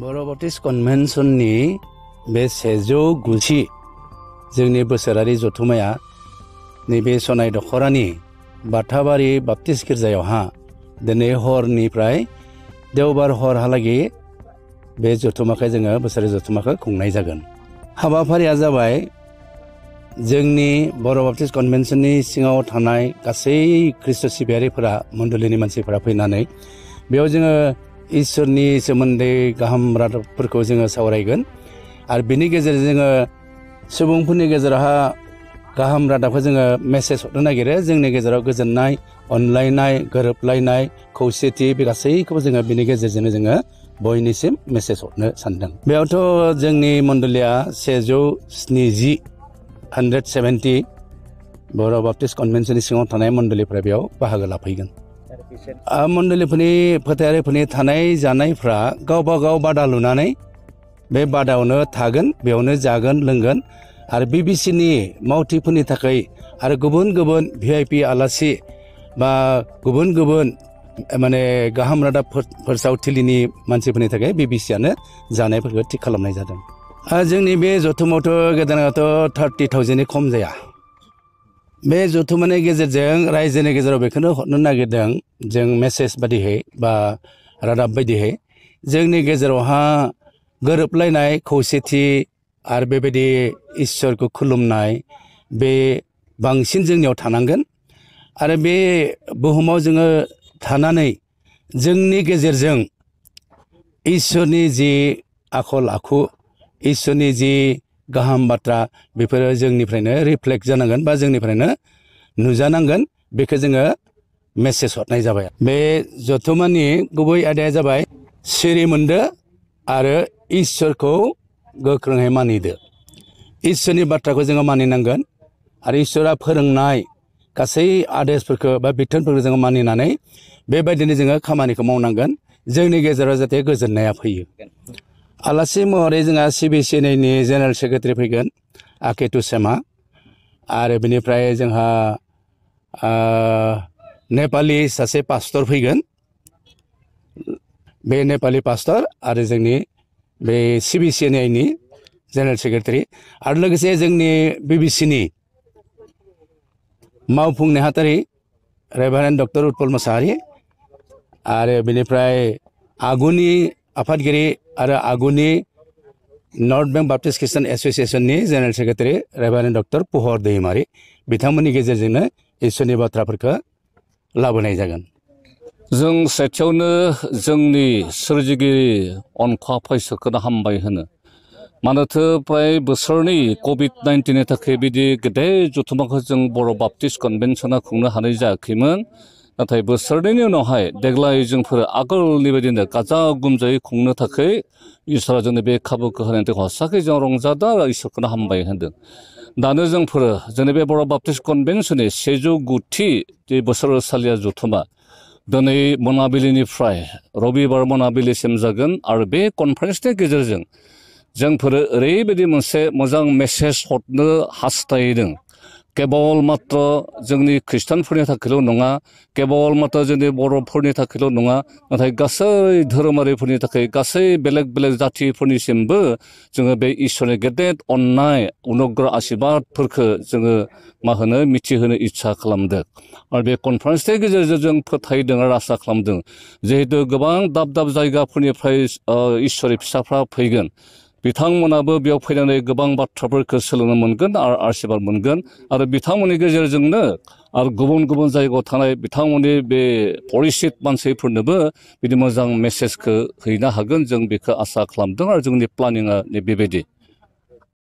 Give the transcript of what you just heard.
बर' Baptist कन्भेन्सननि बे 190 जोंनि बोसोरारि जथुमाया नैबे सनाय दखरानि बाथाबारि बाप्टिस्ट गिर्जायावहा दिनै हरनिफ्राय देवबार हरहालागै बे जथुमाखौ जोङो बोसोरारि जथुमाखौ खुंनाय जागोन। हाबाफारिया जाबाय जोंनि बर' बाप्टिस्ट कन्भेन्सननि सिङाव थानाय गासै ख्रिस्ट' सिबियारिफोरा मण्डलिनि मानसिफोरा फैनानै बेयाव जोङो इसोरनि सोमोन्दै गाहाम रादाबफोरखौ जोङो सावरायगोन आरो बिनि गेजेरजों जोङो सुबुंफोरनि गेजेरावहा गाहाम रादाबखौ जोङो मेसेज हरनो नागिरो। जोंनि गेजेराव गोजोननाय, अनलायनाय, गोरोबलायनाय, खौसेथि बे गासैखौबो जोङो बिनि गेजेरजोंनो जोङो बयनिसिम मेसेज हरनो सानदों। बेयावथ' जोंनि मण्डलिया 170 बर' बाप्टिस्ट कन्भेन्सननि सिङाव थानाय मण्डलिफोरा बेयाव बाहागो लाफैगोन। मण्डलिफोरनि फोथायारिफोरनि थानाय जानायफ्रा गावबा गाव बादा लुनानै बे बादायावनो थागोन, बेयावनो जागोन लोंगोन आरो बिबिसिनि मावथिफोरनि थाखाय आरो गुबुन गुबुन VIP आलासि बा गुबुन गुबुन माने गाहाम रादाब फोसावथिलिनि मानसिफोरनि थाखाय बिबिसियानो जानायफोरखौ थिग खालामनाय जादों। जोंनि बे जथुमावथ' गोदानाथ' 30,000नि खम जाया। बे जथुमानि गेजेरजों रायजोनि गेजेराव बेखौनो हरनो नागिरदों जों मेसेज बादिहै बा रादाब बायदिहै जोंनि गेजेरावहा गोरोबलायनाय, खौसेथि आरो बेबायदि इसोरखौ खुलुमनाय बे बांसिन जोंनियाव थानांगोन आरो बे बुहुमाव जोङो थानानै जोंनि गेजेरजों इसोरनि जि आखल आखु, इसोरनि जि गाहाम बाथ्रा बेफोरो जोंनिफ्रायनो रिफ्लेक्ट जानांगोन बा जोंनिफ्रायनो नुजानांगोन। बेखौ जोङो मेसेज हरनाय जाबाय। बे जथुमानि गुबै आयदाया जाबाय सिरि मोनदो आरो इसोरखौ गोख्रोङै मानिदो। इसोरनि बाथ्राखौ जोङो मानिनांगोन आरो इसोरा फोरोंनाय गासै आदेशफोरखौ बा बिथोनफोरखौ जोङो मानिनानै बेबायदिनो जोङो खामानिखौ मावनांगोन। जोंनि गेजेराव जाहाथे गोजोननाया फैयो। आलासि महरै जोंहा CBCNनि जेनेरेल सेक्रेटारि फैगोन आकेतु सेमा आरो बेनिफ्राय जोंहा नेपालि सासे पास्टर फैगोन। बे नेपालि पास्टर आरो जोंनि बे CBCNनि जेनेरेल सेक्रेटारि आरो लोगोसे जोंनि बिबिसिनि मावफुं नेहाथारि रेभारेन्ड डक्टर उत्पल मोसाहारि आरो बेनिफ्राय आगुनि आफादगिरि आरो आगुनि नर्थ बेंक बाप्टिस्ट ख्रिस्टियान एस'सियेसननि general secretary reverend doctor Puhor Daimary बिथांमोननि गेजेरजोंनो इसोरनि बाथ्राफोरखौ लाबोनाय जागोन। जों सेथियावनो जोंनि सोरजिगिरि अनखा फायसखौनो हामबाय होनो। मानोथो प्राय बोसोरनि COVID-19नि थाखाय बिदि गेदेर जथुमाखौ जों बर' बाप्टिस्ट कन्भेन्सना खुंनो हानाय जायाखैमोन। नाथाय बोसोरनैनि उनावहाय देग्लाय जोंफोर आगोलनि बायदिनो गाजा गोमजायै खुंनो थाखाय इसोरा जोंनो बे खाबुखौ होनायनि थाखाय हसाखै जों रंजादों आरो इसोरखौनो हामबाय होनदों। दानो जोंफोर जोंनि बे बर' बाप्टिस्ट कन्भेन्सननि 190थि बोसोरसालिया जथुमा दिनै मोनाबिलिनिफ्राय रबिबार मोनाबिलिसिम जागोन आरो बे कनफारेन्सनि गेजेरजों जोंफोर ओरैबायदि मोनसे मोजां मेसेज हरनो हास्थायदों। केबल मात्र जोंनि खृष्टानफोरनि थाखायल' नङा, केबल मात्र जोंनि बर'फोरनि थाखायल' नङा, नाथाय गासै धोरोमारिफोरनि थाखाय गासै बेलेग बेलेग जाथिफोरनिसिमबो जोङो बे इसोरनि गेदेर अननाय अनुग्रह आशीर्बादफोरखौ जोङो मिथिहोनो इच्छा खालामदों। आरो बे कनफारेन्सनि गेजेरजों जों फोथायदों आरो आसा खालामदों जिहेतु गोबां दाब दाब जायगाफोरनिफ्राय इसोरनि फिसाफ्रा फैगोन। बिथांमोनाबो बेयाव फैनानै गोबां बाथ्राफोरखौ सोलोंनो मोनगोन आरो आशीर्बाद मोनगोन आरो बिथांमोननि गेजेरजोंनो आरो गुबुन गुबुन जायगायाव थानाय बिथांमोननि बे परिसित मानसिफोरनोबो बिदि मोजां मेसेजखौ हैनो हागोन। जों बेखौ आसा खालामदों आरो जोंनि प्लानिंआ बेबायदि।